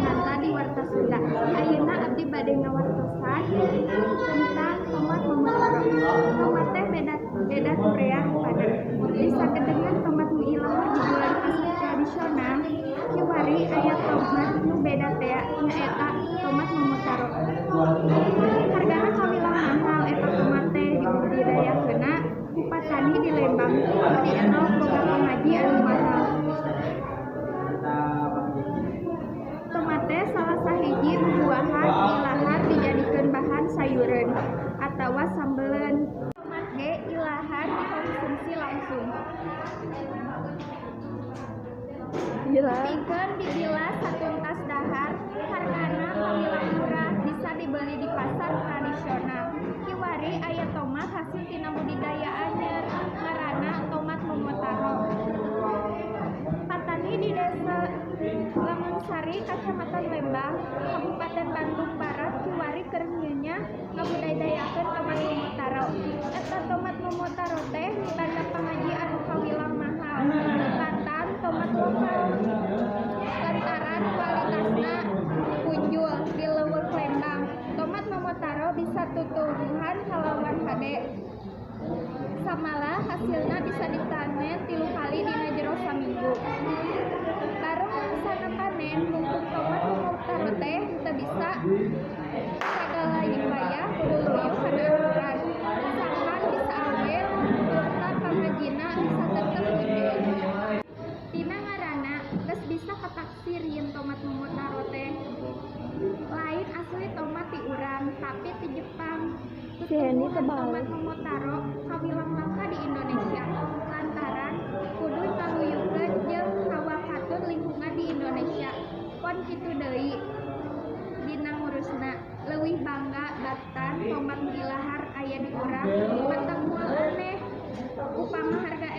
Ananta di Warta Sunda. Ayeuna abdi bade ngawartosan tentang tomat Momotaro. Tomat teh beda beda turea rupana. Disakedengeun tomat nu ilahar dijual di pasar tradisional, kiwari aya tomat nu beda tea, nyaeta tomat Momotaro. Hargana kawilang mahal eta tomat teh dibudidayakeunna ku patani di Lembang. Di endog boga pangaji anu mahal. Tomat teh salah sahiji bubuahan ilahar dijadikeun bahan sayureun atawa sambeleun. Tomat ge ilahar dikonsumsi langsung. Gila. Pikeun dibilas satuntas dahar, hargana kawilang murah, bisa dibeli di pasar tradisional. Kiwari aya tomat hasil tina budidaya anyer, ngaranna tomat Momotaro. Patani di Desa Langensari, Kacamatan Lembang, Kabupaten Bandung Barat, kiwari keur nyeunya ngabudidayakeun tomat Momotaro. Eta tomat Momotaro teh mibanda pangaji anu kawilang mahal tibatan tomat lokal. Lantaran kualitasna punjul di leuweung Lembang, tomat Momotaro bisa tutuwuhan kalawan hade. Samalah hasilna bisa dipanen 3 kali dina jero saminggu. Bareng mangsana panen, mungkung tomat Momotaro teh teu bisa sagala wayah kuluyuh kana aturan. Sangkan bisa awet turta pangajina bisa tetep punjul. Tina ngaranna geus bisa kataksir yen tomat Momotaro teh lain asli tomat ti urang, tapi ti Jepang. Si Henny Tutuwuhan tomat terbalik. Momotaro kawilang langka di Indonesia lantaran kudu ngaluyukeun jeung hawa katut lingkungan di Indonesia. Pon kitu deui dina ngurusna, leuwih bangga batan tomat nu ilahar aya di urang, matak moal aneh upama harga